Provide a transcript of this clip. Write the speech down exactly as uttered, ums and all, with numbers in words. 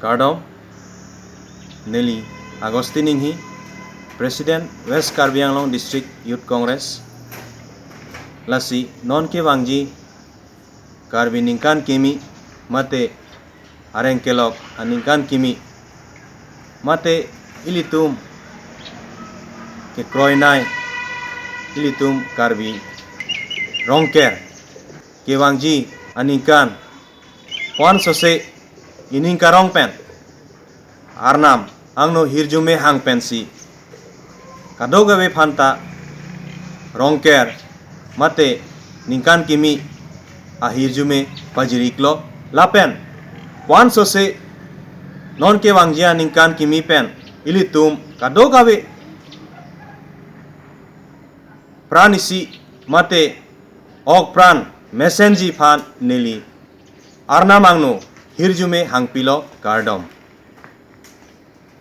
Kardom, neli Augustine Inghi, President, West Karbi Anglong District Youth Congress. Lasi non kevangji Karbi ningkan kimi mate areng kelok aningkan kimi mate ilitum kekroinei, ilitum Karbi Rongker kevangji aningkan puan sose ining karong pen Arnam angno hirjume hang pensi kadokave aphanta Rongker mate ningkan kimi ahirjume pajir-iklo. Lapen puan sose non kevangji aningkan kimi pen ilitum kadokave pran isi mate ok pran mesenji aphan neli Arnam angno hirjume hangpilo. Kardom.